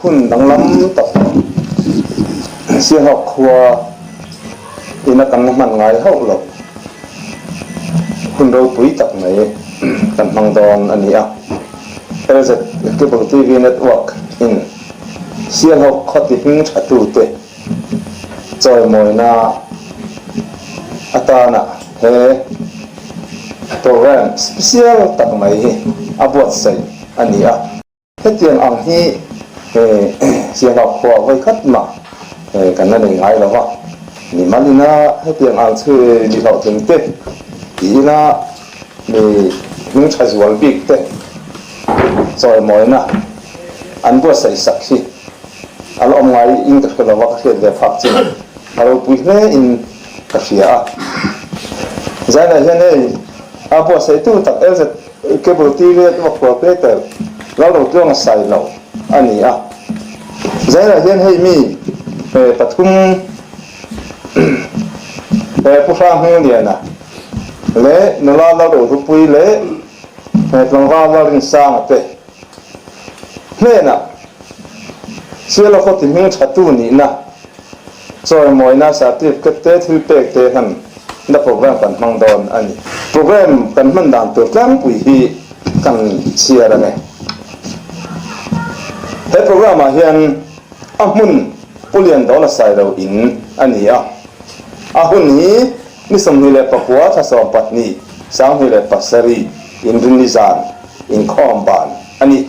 Hun danglam tak Sialhawk khua ina kan la hman ngai hauh lo. Hun ropui tak mai kan hmang dawn a ni a. LZ Cable TV Network in Sialhawk khaw ti hming tha tute chawimawina atana he program special tak mai hi a buatsaih a ni a. Hetiang ang hi Sialhawk khua vawi khat mah kan la nei ngai lo va, mi mal ina hetiang ang chu mi hlauhtling te ti ila mi hming tha zual bik te chawimawina an buatsaih sak hi a la awm ngai in ka hre lo va, ka hriat ve phak chin a ropui hle in ka hria a. Zainah hian hei a buatsaihtu tak LZ. Cable TV a tlawk proprietor Lalrotluanga Sailo a ni a. Zairah hian hei mi pathum Pu Hrang Hmingliana leh nula Lalrohlupui leh tlangval Lalrinsanga te hnenah Sialakhaw ti hming thatu nihna Chawimawina certificate te thil pek te han na program kan hmang dawn a ni. Program kan hman dan tur tlangpui hi kan chhiar ang e. He program ah hian a hmun Pu Liandawla Sailo in a ni a. A hun hi ni 29 thla 12 2007 inrinni zan inkhawm ban a ni.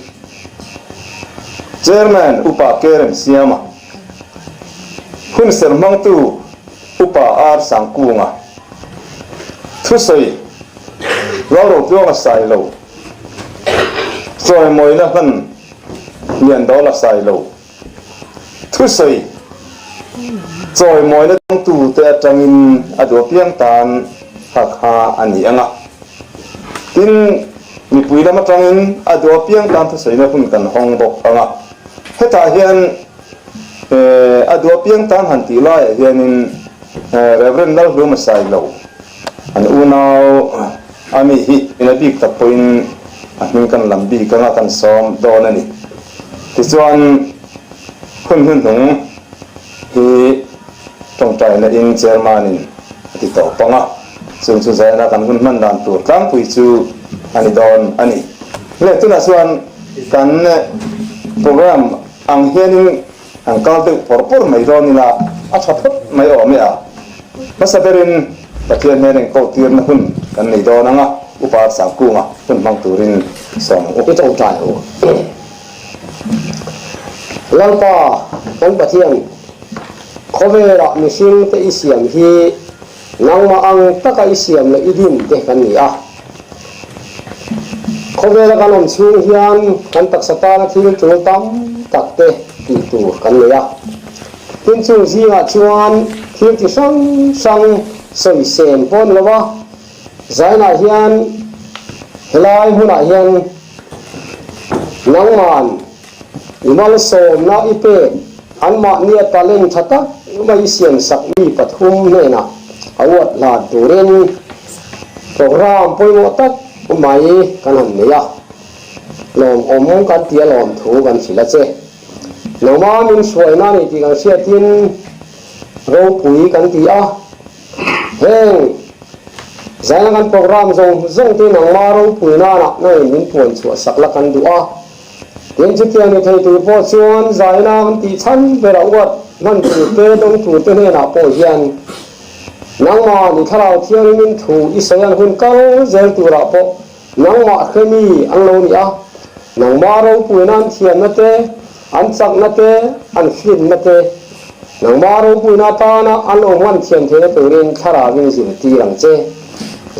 Chairman Upa Kerem Siama. Hunserh hmangtu Upa R Sangkunga thusawi Lalrotluanga Sailo chawimawina hman Liandawla Sailo thusawi chawimawina dawngtute atangin a duh apiang tan kha kha a ni ang a. Tin, mipui lam atangin a duh apiang tan thusawina hun kan hawng bawk ang a. Hetah hian a duh apiang tan han tih laiah hianin Rev. Lalhluma Sailo an unau a mi hi ina bik tak pawhin a hming kan lam bik anga kan sawm dawn a ni. Tichuan hun hnuhnung hi tawngtaina in Chairman-in a ti tawp ang a, chung chu zaina kan hun hman dan tur tlangpui chu a ni dawn a ni. Le tunah chuan kan program ang hianin an kal deuh pawr pawr mai dawn ila a tha phawt mai awm e a. Hmasa berin Pathian hnen engkaw tirna hun kan nei dawn ang a, Upa Sangkunga hun hmang turin sawm ang u. I tawngtai ang u. Lalpa kan Pathian, khawvelah mihringte i siam hi Nangmah ang taka i siam leh i din te kan ni a. Khawvela kan awm chhung hian kan taksa tana thil tul tam tak te tih tur kan nei a. Tin chung zingah chuan thil ti hrang hrang sawi sen pawh ni lo a, zainah hian helai hmunah hian nangman i malsawmna i pek Anmahnia talent tha tak mai siamsak mi pathum hnenah a uat hlan turin program pawimawh tak mai kan han nei a. Lawmawm kan ti a lawmthu kan hrilh a che. Nangma min hruaina a ni tih kan hriatin ropui kan ti a. Heng zaina kan program zawng zawng te nangma ropui nanah nangin min puan chhuah sak la kan duh a. Tin, chutiang ni thei tur pawh chuan zaina an tih chhan berah uat hman tur te, dawng tur te hnenah pawh hian nangmah ni Thlarau Thianghlimin thu i sawi an hun kal zel turah pawh nangmah hremi an lo ni a, nangmah ropuina an thiamna te, an chakna te, an finna te, nangmah ropuina atana an lo hman thiam theihna turin Thlarauin zirtir ang che.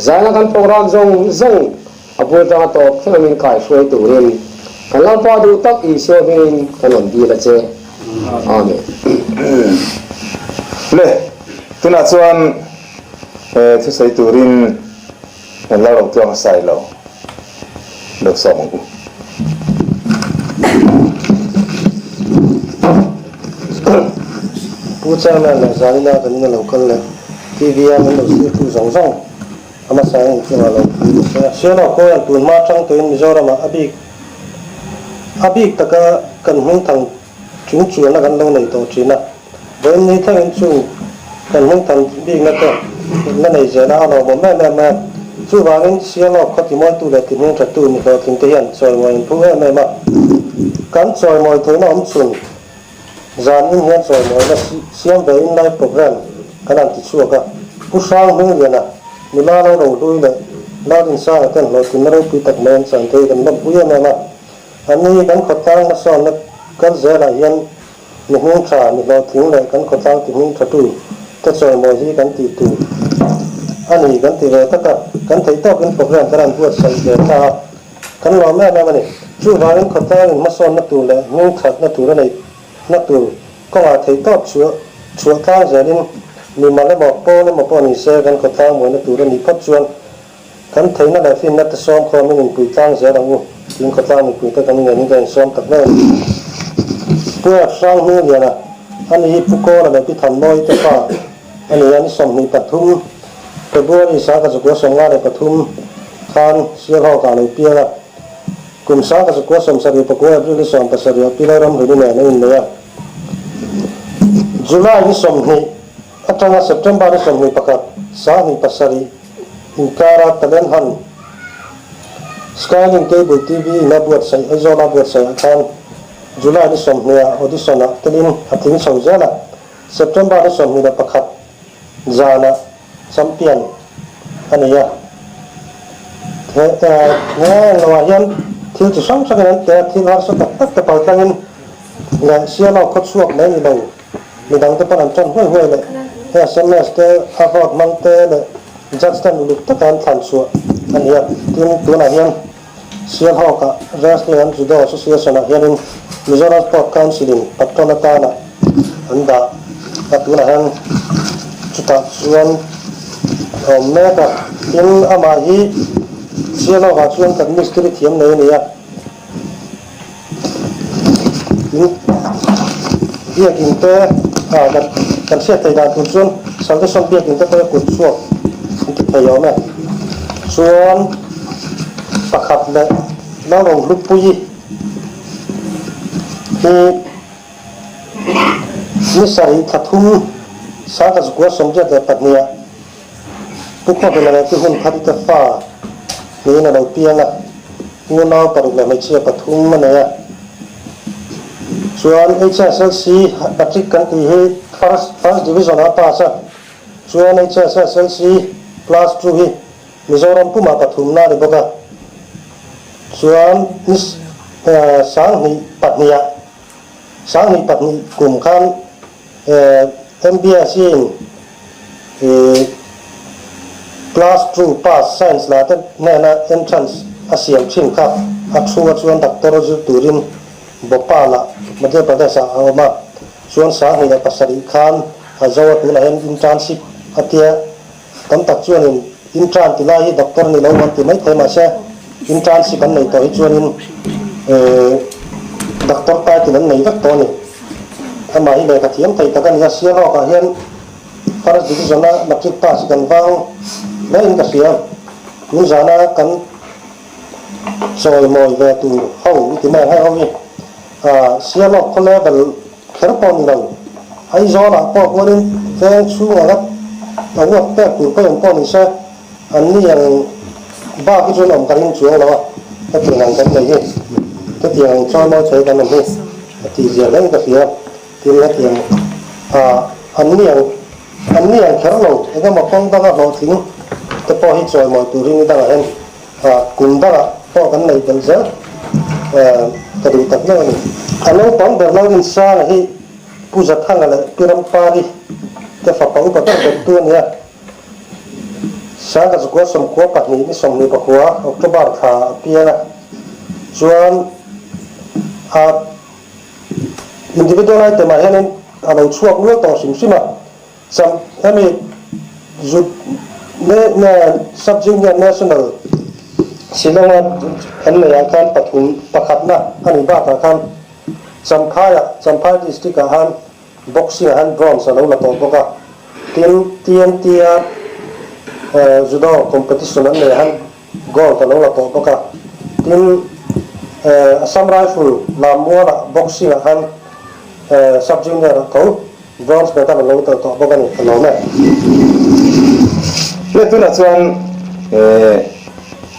Zaina kan program zawng zawng A bul tanga tawp thleng min kai hruai turin kan Lalpa duh tak Isua hmingin kan rawn dil a che. Amen. Le, tunah chuan thusawi turin kan la ro tluang a sai lo lo sawm ang u. Pu Chairman leh Zanina kan in a lo kal leh TV a min lo sirtu zawng zawng. A hmasa in chungah lo pui ta se. Sialawk kawian tun hma atang tuin Mizoramah a bik a bik taka kan hmingthang Chung chuanna kan lo nei tawh thin a, vawiin ni thlengin chung kan hmingthan bikna te la nei zel a, a lawmawm em em mai a. Chuvangin Sialawk khaw timawitu leh tihmingthatu ni hlawhtling te hian chawimawi an phu em em a. Kan chawimawi theihna awm chhun zan in hian chawimawina siam ve in live program kan han ti chhuak a. Pu Hrang Hmingliana nula lo rohlui leh Lalrinsanga ten hlawhtlinna ropui tak mai an chan te hi kan lawmpui em em a. A ni, kan khawtlang hmasawnna kal zelah hian mi hming tha, mi hlawhtling leh kan khawtlang ti hming thatu te chawimawi hi kan tih tur a ni kan ti ve tak a, kan theih tawkin program kan han buatsaih ve ta a, kan lawm em em a ni. Chuvangin khawtlangin hmasawnna tur leh hming thatna tur a neih na tur kawngah theih tawp chhuah chhuah tlang zelin mimal emaw pawl emaw pawh ni se kan khawtlang muaina tur a nih phawt chuan Kan theihna leh finna te sawm khawmin inpui tlang zel ang u, tiin khawtlang mipuite kan ngenin ka insawm tak hle a ni. Pu F. Hranghmingliana, a ni hi Pu Kawla leh Pi Thanmawi te fa a ni a, ni 23 February 1953 khan Sialhawkah a lo piang a, kum 1979 April ni 17 ah Pi Lalramhluni nen a innei a. July ni 20 atanga September ni 21, 2007 inkara Talent Hunt Skylink Cable TV in a buatsaih Aizawl a buatsaih ah khan July ni 20 ah audition ah telin a tling chho zel a, September ni 21 zanah champion a ni a. He he englo ah hian thil chi hrang hrangin an teh a, thil harsa tak tak te paltlangin leh Sialawk khawchhuak mai ni lo. Midang te pawn an tan huai huai leh he sms te a vote hmang te leh judge ten uluk taka an thlan chhuah a ni a. Tin, tunah hian Sialhawk ah Wrestling and Judo Association ah hianin Mizoram Sport Council in patron atana an dah a, tunah hian chutah chuan a awm mek a. Tin, amah hi Sialhawk ah chuan kan mistiri thiam nei a ni a. Tin, biakin te ah kan kan hriat theih dan tur chuan Salvation biakin te pawh hi kut chhuak an ti thei awm e. Chuan pakhat leh Lalrohlupuii hi ni sarih thla thum 1982 ah Pu Khawvela leh Pi Hunthari te fa niin a lo piang a. Unau paruk leh hmeichhia pathum a nei a. Chuan HSLC matric kan tih hi first first division ah a pass a. Chuan HSSLC class 2 hi Mizoram pumah pathumna a ni bawk a. Chuan ni 2002 ah 2002 kum khan MBSE in Class 2 pass science la te hnena entrance a siam thin kha a thu a chuan doctor zir turin Bhopal ah Madhya Pradesh ah a awm a, chuan 2007 khan a zo a tunah hian internship a tia tam tak chuanin intern ti lai hi doctor ni lo an ti mai thei mahse internship an nei tawh hi chuanin doctor title an nei vek tawh a ni. Amah hi lehkha thiam thei tak a ni a, Sialhawk ah hian First Division a matric pass hi kan vang hle in ka hria. Tun zana kan chawimawi ve tur ho i ti mai ang hei ho hi Sialhawk khaw level kher pawh ni lo. Aizawl ah pawh kualin veng chhungah rat a uap pek tur pawh in pawh ni se an ni ang bak hi chuan awm ka ring chuang lo a, hetiang ang kan nei hi hetiang ang chawimawi thei kan awm hi a tih zia hle in ka hria. Tin hetiang ah an ni ang an ni ang kher lo eng emaw kawng danga hlawhtling te pawh hi chawimawi turin ni dangah hian ah kum dangah pawh kan neih belh zel ka duh tak meuh a ni. A naupang ber Lalrinsanga hi Pu Zathanga leh Pi Rampari te fapa upa ber bettu a ni a. 1992 ni 29 October thla a piang a chuan a Individual item ah hianin a lo chhuak nual tawh hrim hrim a, cham hemi zut ne ne sub junior national Shillong a an neih ah khan pathum pakhatna a nih bakah khan Champhai ah Champhai district ah khan boxing ah khan bronze a lo la tawh bawk a, tin TNT a judo competition an neih ah khan Gold a lo la tawh bawk a, tin Assam Rifle Lammuala boxing ah khan Sub Junior ah tho Bronze medal a lo tel tawh bawk a ni, ka lawm e. Le tunah chuan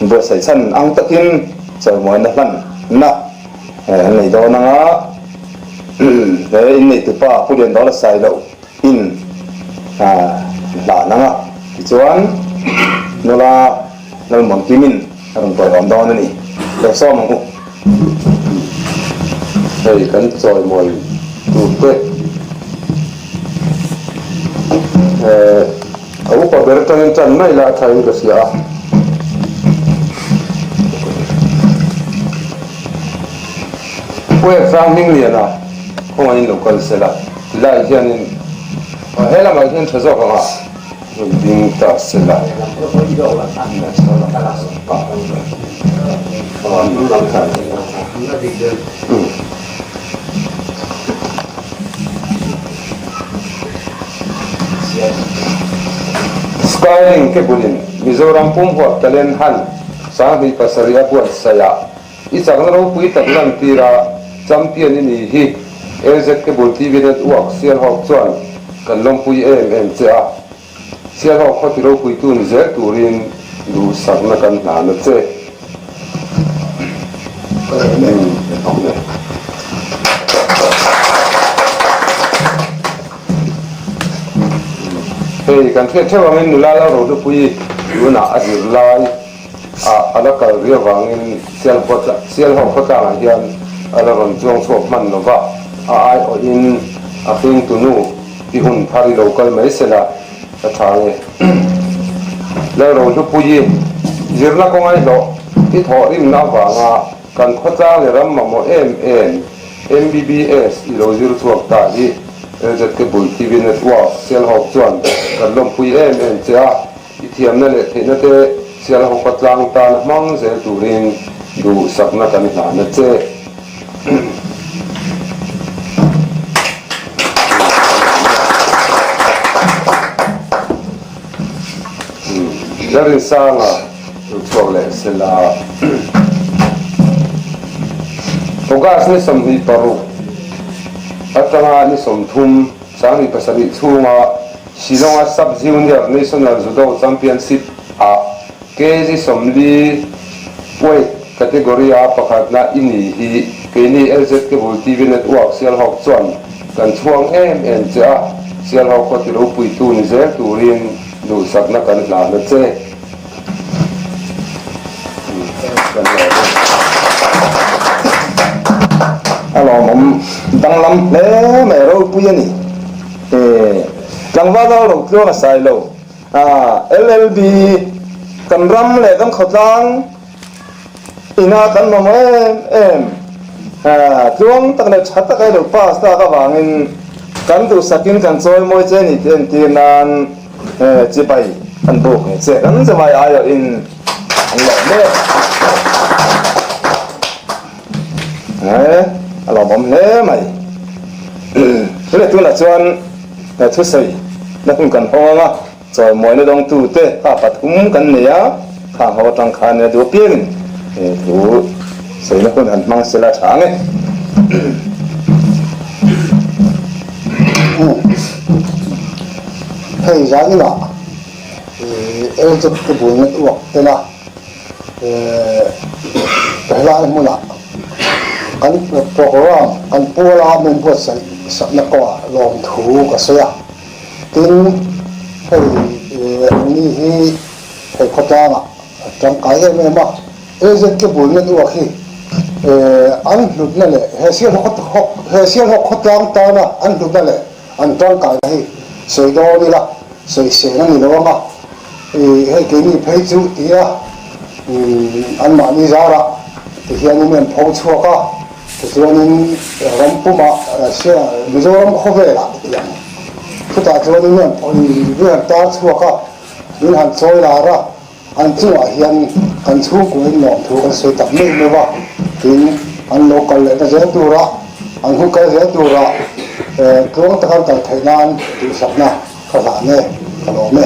buatsaih chhan ang takin chawimuaina hlanna an nei dawn ang a, he inneitupa Pu Liandawla Sailo in an hlan ang a, tichuan nula Lalmuankimin a rawn tawiawm dawn a ni. Lo sawm ang u. Hei kan chawimawi tur te a upa ber atangin tan mai la a thain ka hria a. Puek hrang hming liana khawngaihin lo kal se la, tilai hianin he lamah hian tha zawk ang a. Rawn ding ta se la. Skylink ke bulin Mizoram pum huap talent han 27 a buatsaih ah i chakna ropui tak lantir a champion i ni hi LZ Cable TV Network Sialhawk chuan kan lawmpui em em che a, Sialhawk khaw ti ropuitu ni zel turin duhsakna kan hlan a che. Hei kan hriat theuh angin nula Lalrohlupui tunah a zir lai. Ah a la kal riau vangin Sialhawk khawtlangah hian a la rawn chuang chhuak hman lo va, a aiawhin a hringtunu i hun thar i lo kal mai se la ka tha nge. Lalrohlupuii zirna kawngai hlawh i thawhrimna avanga kan khawtlang leh ram mamawh em em MBBS i lo zir chhuak ta hi LZK Bul TV Network Sialhawk chuan kan lawmpui em em che a. I thiamna leh theihna te Sialhawka tlang tan hmang zel turin duhsakna kan hlan a che. Larinsanga lo chhuak leh sela. August ni 26 atanga ni 30, 27 chhunga Shillong-a Sub-Junior National Judo Championship ah kg 40 weight category-a pakhatna i ni hi keini LZ Cable TV Network Sialhawk chuan kan chhuang em em che a, Sialhawk khaw ti ropuitu ni zel turin duhsakna kan hlan a che. A lawmawm danglam hle mai ropui a ni. Tlangval lal ro tluang a sai lo. LLB kan ram leh kan khawtlang ina kan mamawh em em tluang tak leh tha tak a lo pass tak avangin kan duhsakin kan chawimawi che ni tih entir nan chibai an buk ni che kan zavai aiawhin an lawm mek. A lawmawm hle mai. Tuna tunah chuan thusawi na hun kan hawng ang a, chawimuaina dawngtute kha pathum kan nei a, khang ho atang khan nia duh apiangin thu sawina hun han hmang sela tha ang e. Hei zaninah LZ te bul network tela Helai hmunah kan programme kan puala min buatsaih sakna kawngah lawmthu ka sawi a. Tin, hei anni hi hei khawtlangah a tangkai em em a. AZK bul network hi an hlutna leh he Sialhawk khawtlang tana an hlutna leh An tangkaina hi sawi dawn ila, sawi sen a ni lo ang a, ih hei keini phei chu tia anmahni zarah ti hianin an pho chhuak a, tichuanin ram pumah Mizoram khawvelah ti ang chutah chuanin an han tar chhuak a, min han chawi lar a. An chungah hian kan chhungkuain lawmthu kan sawi tak meuh meuh a, tin, an lo kal lehna zel tura, an hun kal zel tura tluang taka an kal theih nan duhsakna ka hlan e, ka lawm e.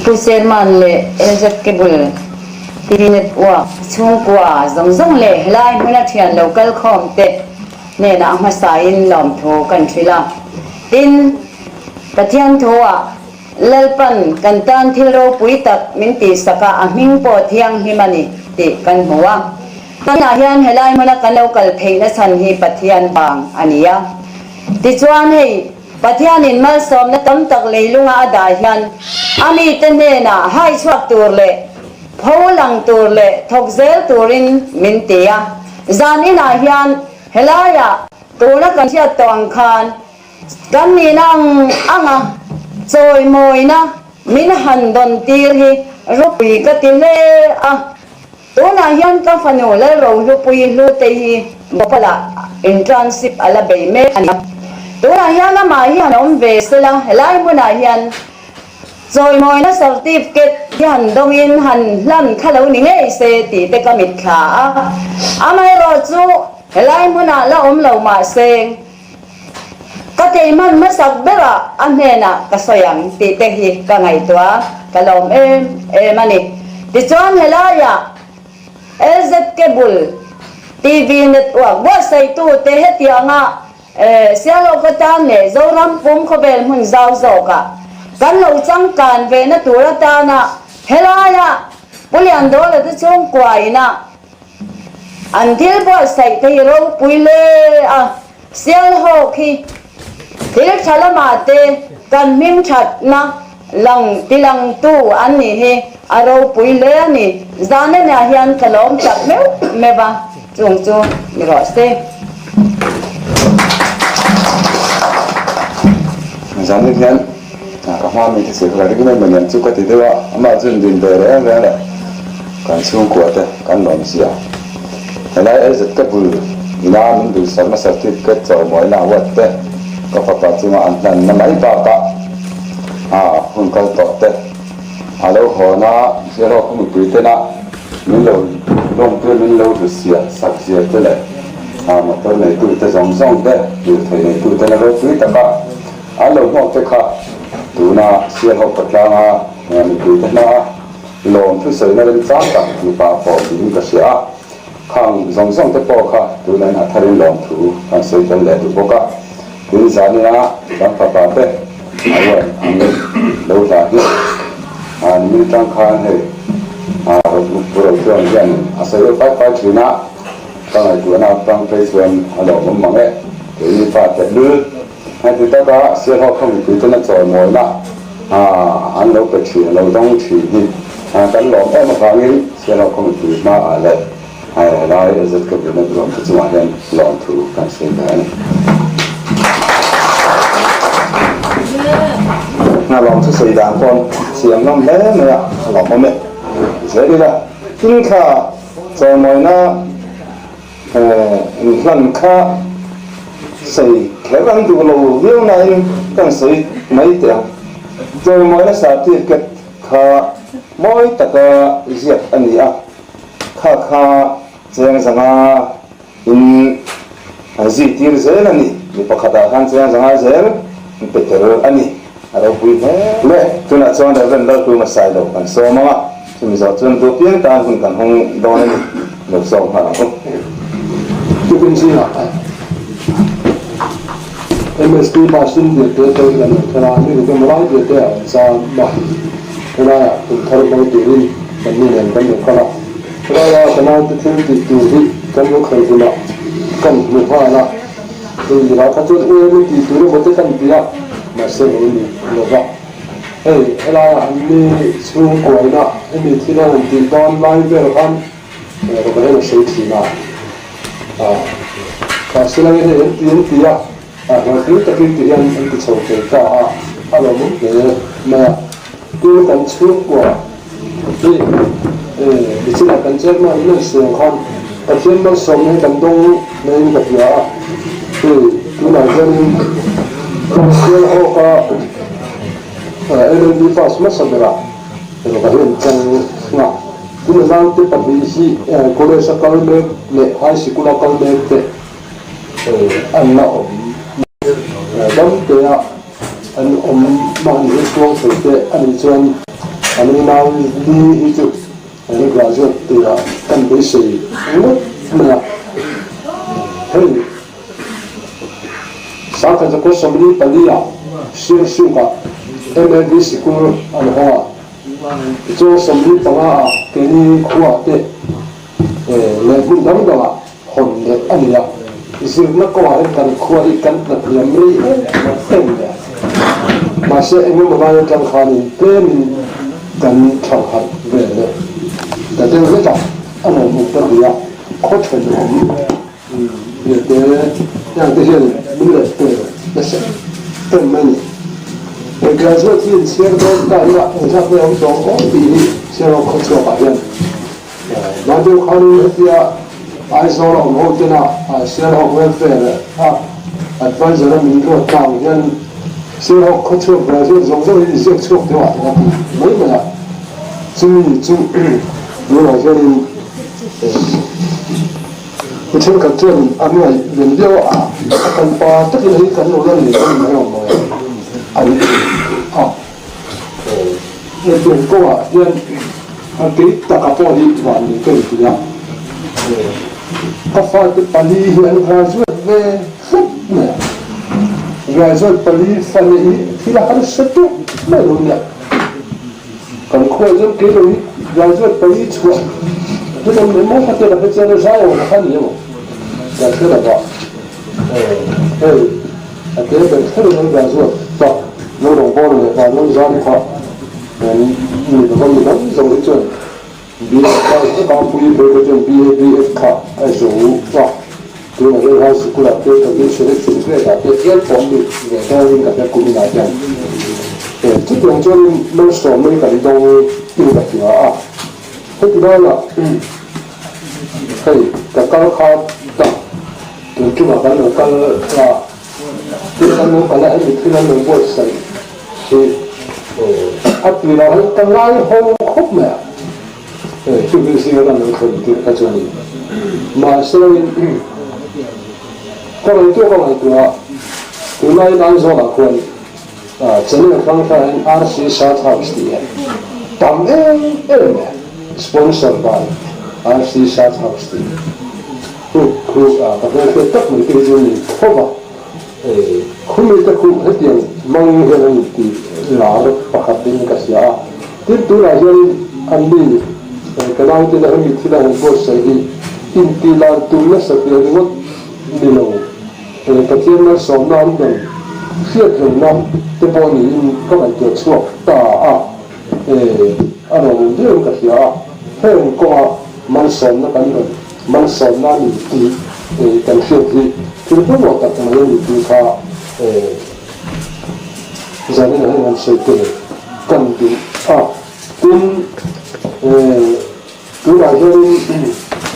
Pu Chairman leh LZ Cable TV Network chhungkua zawng zawng leh helai hmuna thian lo kal khawm te. hnenah a hmasain lawmthu kan hrilh a. Tin, Pathian thuah Lalpan kan tan thil ropui tak min tihsak a, a hming pawh thianghlim a ni tih kan hmu a. Tunah hian helai hmuna kan lo kal theihna chhan hi Pathian vang a ni a. Tichuan hei, Pathianin malsawmna tam tak leilunga a dah hian a mite hnenah hai chhuak tur leh pho lang tur leh thawk zel turin min ti a. Zan inah hian helaiah tuna kan hriat tawh ang khan Kan nihna ang anga chawimawina min han dawn tir hi ropui ka ti hle a. Tunah hian ka fanu Lalrohlupui Hlute hi Bhopal-ah internship a la bei mek a ni a. Tunah hian amah hi han awm ve sela, helai hmunah hian chawimawina certificate hi han dawngin han hlan kha lo ni ngei se tih te ka mitthla a. Amaherawhchu helai hmunah la awm lo mahse, Ka keihman hmasak berah a hnenah ka sawi ang tih te hi ka ngaihtuah a, ka lawm em em a ni. Tichuan helaiah LZK bul TV network buatsaihtu te hetianga Sialawka tan leh Zoram pum khawvel hmun zau zawkah kan lo changkan ve na tur atana helaiah Pu Liandawla te chhungkua inah An thil buatsaih te hi ropui hle a, Sialhawk hi thil tha lamah te kan hming thatna lang tilangtu an nih hi a ropui hle a ni. Zanenah hian ka lawm tak meuh meuh a, chung chu ni rawh se. Zanin hian ka hma mi te sir ka ring mai mai nen chu ka ti deuh a, amah chuan din ve reng reng leh kan chhungkua te kan lawm zia. Helai LZ ka bul ina min duhsakna certificate chawimawina award te ka fapa chunga an hlanna mai bakah a hun kal tawh te a lo hawn a, Zero khaw mipui tena min lo lawmtu min lo hlusiah sak zia te leh motor neitu te zawng zawng te lirthei neitu tena ropui taka An lo hmuak te kha tuna Sialhawk khawtlanga mipui te hmaa lawm thusawina remchang tak mipa pawh niin ka hria a, khang zawng zawng te pawh kha tunain a tharin lawmthu kan sawi tel leh duh bawk a. Tin zanina kan fapa te a uan ang lo hla hi nimin atang khan hei Pu Rochuan hianin a sawi deuh fai fai thin a, ka ngaihtuahna atang phei chuan a lawmawm mang e, keini fa tehlul. Heti taka Sialhawk khaw mipui tena chawimawina an lo pe thin, a lo dawng thin hi kan lawm em avangin Sialhawk khaw mipui hmaah leh helai LZ Cabinet ruam te chungah hian lawmthu kan sawi ve a ni. Hna lawmthu sawi dan pawn siam hlawm hle mai a, a lawmawm e. Zel ila, tin kha chawimawina Inhlan kha sawi kher an duh lo viau nain kan sawi mai teh ang. Chawimawina certificate kha mawi taka ziak a ni a, kha kha cheng zanga in an zui tir zel a ni. Mi pakhatah khan cheng zanga zel an pe tel a ni. A ropui hle. Le, tunah chuan Rev. Laltu Masai lo kan sawm ang a, chumi zawh chuan du piang tan hun kan hawng dawn a ni. Lo sawm nghal ang u. Tukin zingah MSP bus in biate te in an lo thar a, mi ruk emaw lai biate ah an zam a, helaiah kum thar hmang turin kan nu nen kan lo kal a, helaia ka naute thil tih tur hi kan lo khalh hunah kan hmu nghal a. Hei nila kha chuan u emaw tih tur emaw te kan ti a, mahse lo ni lo va. Hei helaiah an ni chhungkuaina hemi thil a rawn tih dawn lai vel khan rawn hian a sawi thin a. Mahse langin hei an ti an ti a, hlawhtling takin ti hian an ti chho thei ta a, a lawmawm hle mai a. Tin kan chhungkua hi nichinah kan chairman in an sawi ang khan Pathian malsawmna hi kan dawng maiin ka hria a, hei tunah hianin kan Sialhawka LLB pass hmasa berah erawh hian chang a, tin a naute pahnih hi college a kal mek leh high sikul a kal mek te an la awm dam te a. An awm mahni hi tluang thei te a nih chuan an unau ni hi chu an graduate tirah kan beisei ngawt mai a. Hei 1944 ah Sialsuk ah MAV sikul an hawng a, tichuan 45 ah keini khua te leh hmun dang dang ah hawn leh a ni a, zirna kawngah hian kan khua hi kan tla hniam rei em em mai a, mahse engemaw lai atang khanin tlemin kan thangharh ve leh ta deuh hlek a, a lawmawm ta ti a, khaw thenawm Biate heng te hian min leh pe nasa em mai ni. He graduate hi inchhiar dawn ta ila engzat nge awm tawng awm tih hi chhiar awk khaw chhuakah hian hma deuh khanin hetia Aizawl a awm ho tena Sialhawk welfare a advisor a min ruat ta ang hian Sialhawk khaw chhuak graduate zawng zawng hi inziak chhuak deuh ah a ti mai mai a, chumi chu tunah hianin Mi thenkhat chuan an ngaih ven viau a, a kan pa takin hei kan lo la nei dawn mai awm mai an ti a. Hetiang kawngah hian a kei taka pawh hi van ni ka inti a, ka fate pali hi an graduate ve hlep mai a, graduate pali fa neih hi thil a harsa teuh mai lo nia. Kan khuai chuan kei lo hi graduate pali chhuah hun awm emaw ka tia ka hre chiang lo zai awm kha ni emaw ka hre lo va hei a te ber kher in an graduate ta lo rawng bawl leh van ram zan kha mi lo va mi dang zawng hi chuan BA ka pui phei kha chuan BA BF kha a zo a tunah hian high school ah te ka selection grade ah te hial pawh mi ve dawngin ka hre kumin ah hian chutiang chuanin malsawmna hi kan dawng in ka hria a heti laiah hei ka kal kha ta tun tumah kan lo kal a tin kan lo kal a hemi thil an lo buatsaih hi a tirah hian ka ngaihawm khawp mai a. Chumi zinga kan lo thlen tirh kha chuanin mahse ka ngaihtuah ka ngaihtuah a, tunlaiin Aizawlah khuan channel hrang hrang hian RC Sat House tih hi tam em em mai a, sponsor by RC Sat House tih khu khu ka hmelhriat tak mai te hi chu ni tho va, khumi te khu hetiang mang hian an inti lar pakhat ding ka hria a. Tin, tunah hianin an mi ka naute na hemi thil a han buatsaih hi intih lar tum nasa hmel ringawt ni lo, Pathian malsawmna an dawn hriat rengna te pawh niin ka ngaihtuah chhuak ta a, a lawmawm viauin ka hria a, heng kawnga malsawmna kan dawn malsawmna a ni tih kan hriat hi thil pawimawh tak mai a ni tih kha Zanin ah hian han sawi tel kan duh a, tin tunah hianin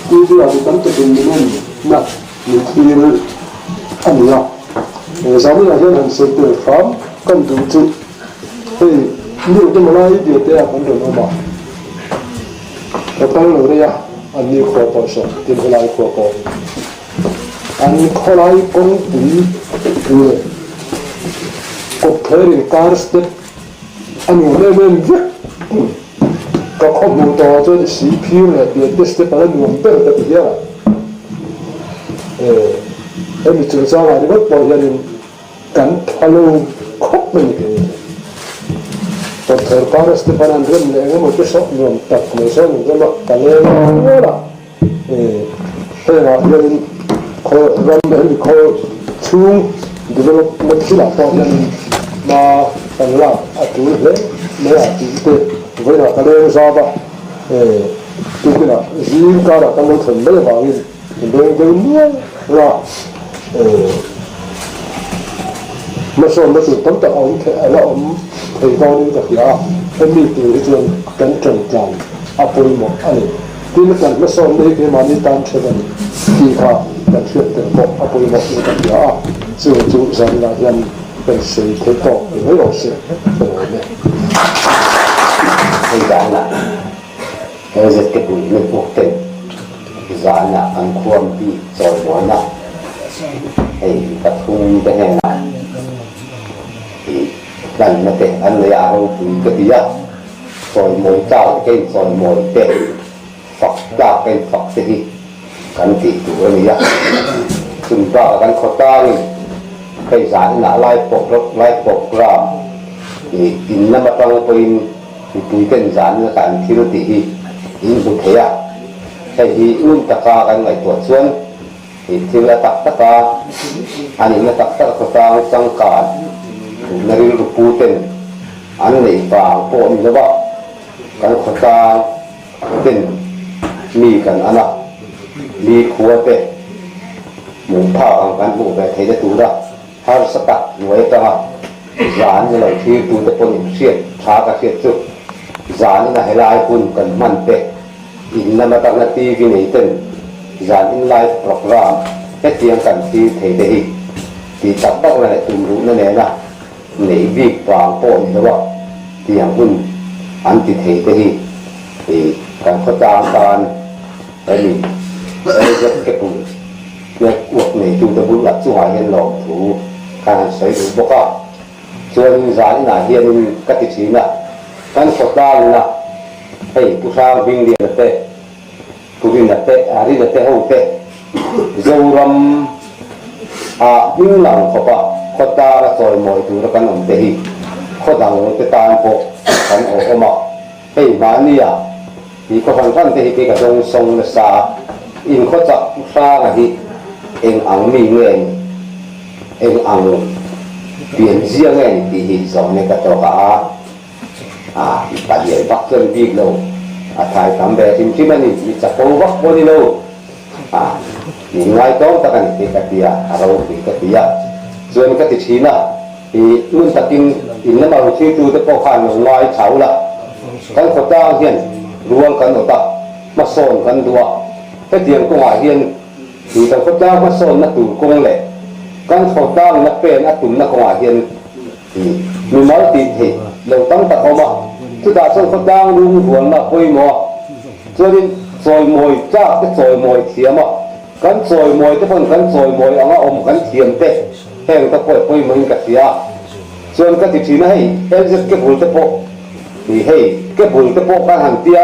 TV ah mi tam takin min en na min thlir a ni a, zanin ah hian han sawi tel hram kan duh chu hei nu te malai bia te ah kan rawn awm a, ka kal lo rei a, an ni khua pawh saw tin helai khua pawh. An khawlai kawngpui leh kawtthler inkar step a nuam em em vek. Ka khaw hmuh tawhah chuan Sihphir leh Biate step a la nuam ber ka ti hial a. Hemi chungchangah ringawt pawh hianin kan tha lo khawp mai ni kei ni. Kawtthler kar step an han rem leh engemaw te saw nuam tak mai sawn an rem a, ka leng nual a. Hengah hianin khaw ram hemi khaw chhung development thilah pawh hianin hma kan lak a tul hle mai a tih te vawiinah ka leng zau a, tukinah zing karah kan lo thlen mai avangin leng deuh nual a, hmasawnna tur tam tak a awm theih a la awm thei dawnin ka hria a, hemi tur hi chuan kan ṭan tlan a pawimawh a ni. Tin, kan hmasawnna hi keimahni tan ṭhen a ni tih kha kan hriat tel pawh a pawimawh in ka hria a, chu chu zaninah hian kan sawi thei tawk ti mai rawh se ka lawm e. Hei danah LZK puihna hmuh ten zanah kan khuam bik chawimawina hei pathum te hnenah hlanna te an nei a ropui ka ti a. Chawimawi tlak leh ka inchawimawi te, fak tlak ka infak te hi kan tih tur a ni a. Chumi bakah kan khawtlangin Hei zan inah live live program ih in lam atang pawhin mipui ten zan ina kan thil tih hi in hmu thei a. Hei hi ngun taka kan ngaihtuah chuan ih thil a tak taka a nihna tak tak a khawtlang changkan duhna rilru pu ten an neih vang pawh ni lo va, kan khawtlang ten mi kan an a, mi khua te hmuh phak ang kan hmuh ve theihna tura harsa tak hnuai atanga zan ina lo thlir tute pawn in hriat tha ka hriat chu zan ina helai hun kan hman te in lam atanga TV nei ten zan in live program hetiang kan thlir thei te hi tih tak tak na leh tumruhna nena Neih bik vang pawh ni lo a, tiang hun an ti thei te hi i kan khawtlang tan hemi LZ Cable network neitute bul a chungah hian lawmthu kan han sawi duh bawk a. Chuanin zan inah hianin ka ti thin a, kan khawtlangina hei Pu Hrang Hmingliana te, Pu Rina te, Rina te ho te Zoram ah hming lang khawp a khawtara chawimawi tura kan awm te hi khaw dang te tan pawh kan awhawm a, hei mahni ah hi khaw hran hran te hi kei ka dawng sawng nasa a, in khaw chak Pu Hranga hi eng ang mi nge ni, eng ang pian zia nge ni tih hi zawhna ka tawk a. A, i palian vak chuan bik lo, a thai tam ve hrim hrim a ni, mi chapo vak pawh ni lo, a, mi ngaitawm tak a ni tih ka ti a, a ropui ka ti a, chuan ka ti thin a, i ngun takin in lama rawn thirtu te pawh khan lo ngai thau la, kan khawtlang hian rual kan awt a, hmasawn kan duh a, hetiang kawngah hian i kan khawtlang hmasawnna tur kawng leh kan khawtlangna pen a tumna kawngah hian Mimal tih theih lo tam tak awm a, chutah chuan khawtlang lungrualna a pawimawh a, chuanin chawimawi tlak te chawimawi thiam a, kan chawimawi te pawn kan chawimawi anga awm kan thiam te heng te pawh pawimawhin ka hria a, chuan ka ti thin a hei LZ ke bul te pawh ih hei ke bul te pawh kan han tia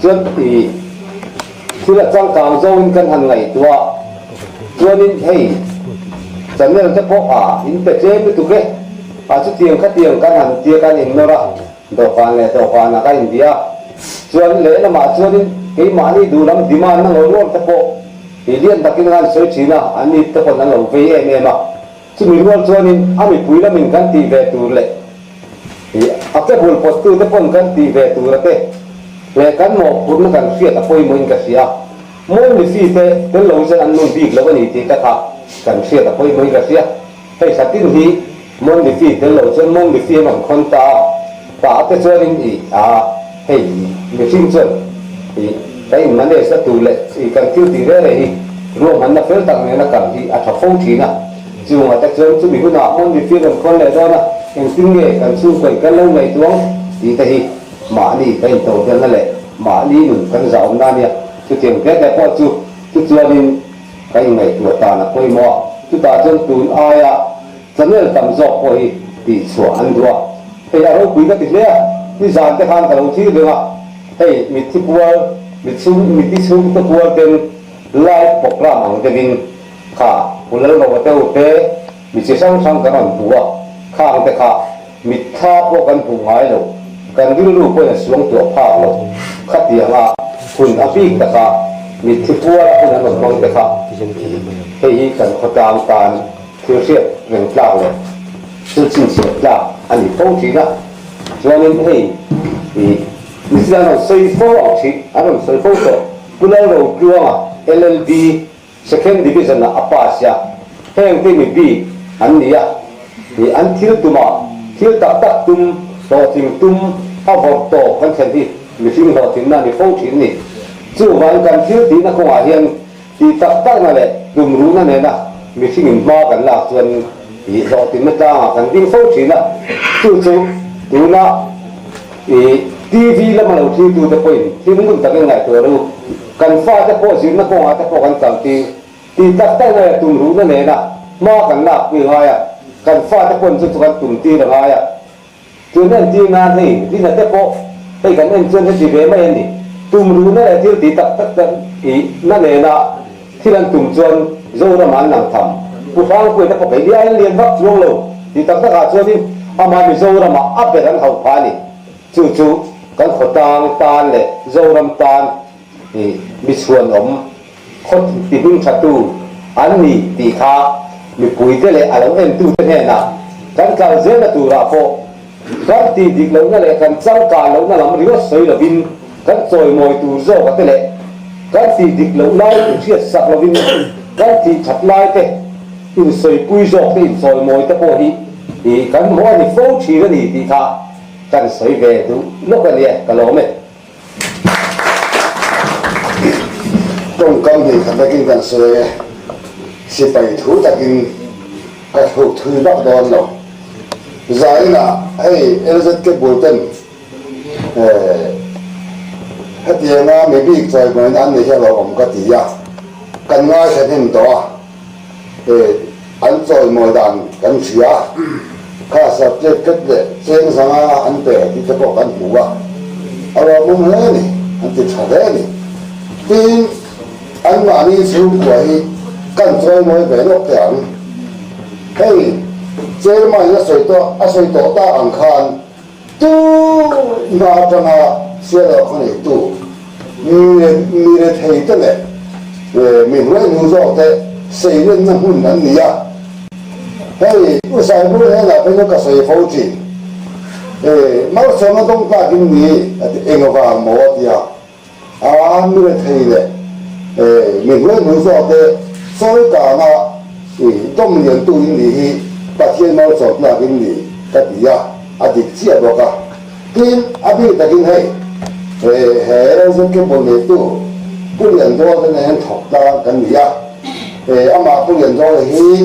chuan ih thil a changkang zawngin kan han ngaihtuah a, chuanin hei channel te pawh a in pe tlem lutuk e, a chutiang khatiang kan han tia kan innawr a, dawhkan leh dawhkanah ka inbia a, chuan lehlamah chuanin keimahni duhlam demand na ngawr ngawr te pawh i lian takin an sawi thin a, an ni te pawn an lo vei em em a, chumi rual chuanin a mipui lamin kan tih ve tur leh I a ke bul pawttu te pawn kan tih ve tur a te leh kan mawhphurhna kan hriat a pawimawhin ka hria. Mawi mi te tel lo hian an nun bik lo a ni tih ka kha kan hriat a pawimawhin ka hria. Hei thlatin hi mawi mi tel lo chuan mawi mi an rawn khawn ta a, tah te chuanin i a hei mihring chuan i kan in manage na tur leh i kan thil tih reng reng hi ruahmanna fel tak nena kal hi a tha fo thin a. Chungah te chuan chumi hunah hmun mifir rawn khawn leh dawn a, engtin nge kan chhungkawi kan lo ngaihtuang tih te hi mahni kan intodelna leh mahni nun kan zahawmna a nia. Chutiang te te pawh chu chuchuanin kan inngaihtuah tan a pawimawh a, chutah chuan tun aia channel tam zawk pawh hi tihchhuah an duh a. Hei a ropui ka ti hle a, nizan te khan ka lo thlir reng a, hei mitthi pual, mitchhung, mitthi chhungte pual ten live program ang deuhin Kha Pu Lalroa te u te mi chi hrang hrang kan rawn hmu a, khang te kha mitthla pawh kan hmuh ngai lo, kan rilru pawhin a suang tuah phak lo. Khatianga hun a bik taka mitthi puala hun an rawn hmang te kha hei hi kan khawtlang tan thil hriat reng tlak leh thil chhinchhiah tlak a ni fo thin a. Chuanin hei hi mitin an rawn sawi fo ang thin, an rawn sawi fo tawh. Pu Lalrotluanga, LLB, Second Division ah a pass a, heng te mi bik an ni a, ih an thil tumah thil tak tak tum, hlawhtling tum a vawrh tawp kan thlen hi mihring hlawhtlinna a ni fo thin ni. Chuvangin kan thil tihna kawngah hian tih tak takna leh tumruhna nena mihringin hma kan lak chuan ih hlawhtlinna tlangah kan ding fo thin a, chu chu tuna ih TV lama lo thlirtute pawhin thil ngun takin ngaihtuah ru. Kan fate pawh zirna kawngah te pawh kan kal tir tih tak tak nge tum ruhna nena hma kan lak pui ngai a, kan fate pawn chu chu kan tum tir a ngai a. Tun entir nan hei Rina te pawh hei kan en chuan heti ve mai a ni. Tum ruhna leh thil tih tak tak tak ih na nena thil an tum chuan Zoram an lang tham. Pu Hrangpuia te pawh kei lian lian vak chuang lo tih tak takah chuanin amah Mizoramah a ber an hauh phah a ni. Chu chu kan khawtlang tan leh Zoram tan i mi chhuanawm khaw ti hming thatu an ni tih kha mipuite leh a lo entute hnenah kan kal zelna turah pawh kan tih dik lohna leh kan changkah lohna lam ringawt sawi lovin kan chawimawi tur zawka te leh kan tih dik loh lai inhriat sak lovin kan tih that lai te insawipui zawk te inchawimawi te pawh hi kan hmuh a ni fo thin a ni tih kha kan sawi ve duh lawk a nia ka lawm e. Tawngkam hnih khat takin kan sawi e, sipai thu takin ka thluk thui vak dawn lo. Zainah hei LZK bul ten hetianga mi bik chawimawina an ni hi a lo awm ka ti a, kan ngaithla hnem tawh a, an chawimawi dan kan hria a, kha certificate leh cheng zanga an pe tih te pawh kan hmu a, a lawmawm hle a ni, an ti tha hle a ni. Tin, anmahni chhungkua hi kan chawimawi ve lawk teh ang. Hei, chairman in a sawi tawh a sawi tawh tak ang khan tu hma atanga sialawk khaw neitu mi rethei te leh mi hnuaihnu zawk te seilenna hmun an ni a. Hei, U Saibur hnenah phei chuan ka sawi fo thin. Malsawmna dawng tlakin ni a ti eng avang maw a ti a. A mi rethei leh mi hnuaihnu zawk te sawi kanga dawm liantu in nih hi Pathian malsawm tlak in ni ka ti a, a dik chiah bawk a. Tin, a bik takin hei he ZK pawl neitu Pu Liandawl te nen thawk tlang kan ni a, amah Pu Liandawl hi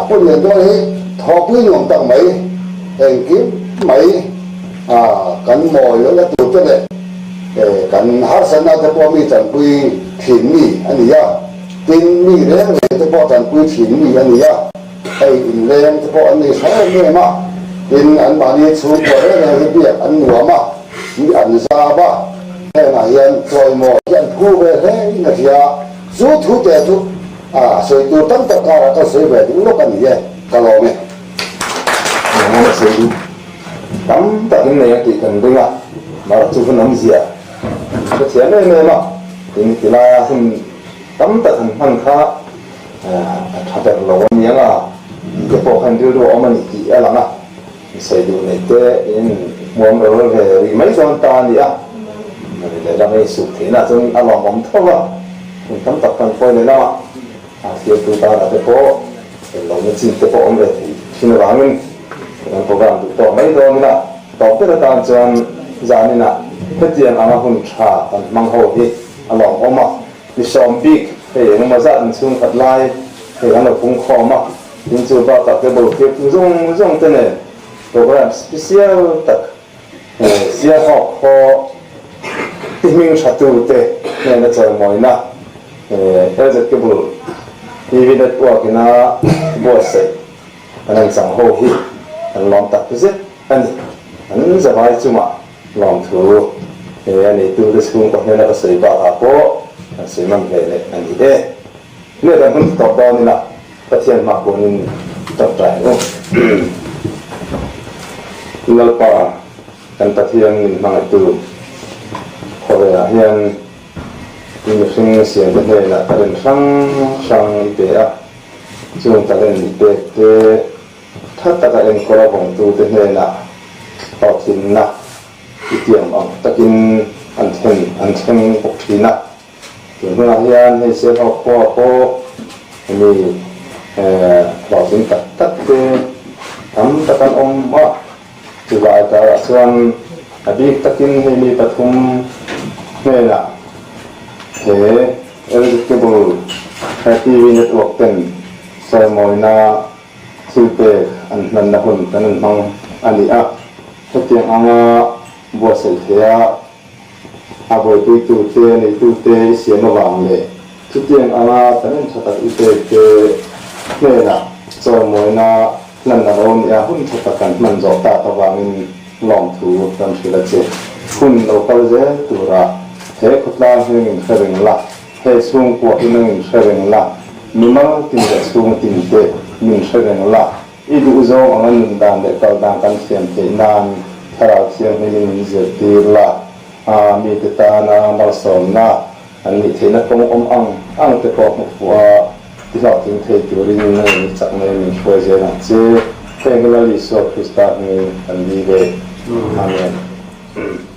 Pu Liandawl hi thawhpui nuam tak mai engkim mai kan mawi lohna tur te leh kan harsatna te pawh mi tanpui thin mi a ni a, tin mi reng reng te pawh tanpui thin mi a ni a, hei inleng te pawh an nei hra em em a, tin anmahni chhungkua reng reng hi biak an nuam a, mi an zam a, hengah hian chawimawi hi an phu ve hle in a hria, chu thu te chu sawi tur tam tak karah ka sawi ve duh lawk a ni e, ka lawm e. Engemaw sawi duh Tam tak in nei a tih kan ring a, mahse chu hun awmzia ka thiam em em a, tin ti laia hun tam tak han hman kha a tha ber lo a ni ang a, tih te pawh khan rilru a awm a ni tih a lang a, sawi duh nei te in hmuam ro ve rih mai dawn ta a ni a, mawni lehlam a insuk theihna chuan a lawmawm tho a, hun tam tak kan pawi lehlam a, a thirtu tana te pawh Englo na chin te pawh awm ve thei thin avangin kan program duh tawh mai dawn ila, tawp ber atan chuan zaninah hetiang anga hun tha kan hmang ho hi a lawmawm a, mi sawm bik hei engemaw zat inchhung khat lai hei kan lo pung khawm a, tin chu bakah cable thirtu zawng zawng te nen program special tak Sialhawk khaw ti hming tha tu te hnena chawimawina LZ Cable TV Network ina buatsaih kan han chang ho hi kan lawm tak zet a ni. An zavai chungah lawmthu he a neitu te chhungkaw hnena ka sawi bakah pawh kan sawi man ve leh a ni e. Leh kan hun tawp dawn ila Pathian hma kunin tawngtai ang u. Lalpa, kan Pathian min hmangaihtu khawvelah hian i mihring siamte hnenah talent hrang hrang i pe a, chung talent i pek te tha taka enkawl a vawngtute hnenah hlawhtlinna i tiam ang takin an thlen an thleng bawk thin a. Tun hunah hian hei Sialhawk khua pawh mi hlawhtling tak tak te tam tak an awm a, chuvai karah chuan a bik takin hei mi pathum hnenah he Eligible TV Network ten sawimawina thil pek an hmanna hun kan an hmang a ni a, hetiang anga buatsaih theia A buaipuitute, neitute i siam avang leh chutiang anga talent tha tak i pek te hnenah chawimawina hlan a lo nia hun tha tak kan hman zawh tak avangin lawmthu kan hrilh a che. Hun lo kal zel turah he khawtlang hi nangin hre reng la, he chhungkua hi nangin hre reng la. Mimal tin leh chhung tin te min hre reng la, i duh zawng anga nun dan leh kal dan kan thiam theih nan Thlarau Thianghlimin min zirtir la, a mite tana malsawmna an nih theihna kawng awm ang ang te pawh hmu fuh a, ti hlauhtling thei turin na in chak nei min hruai zel ang che. Heng hi Lal Isua Krista hmingin kan dil e. Amen.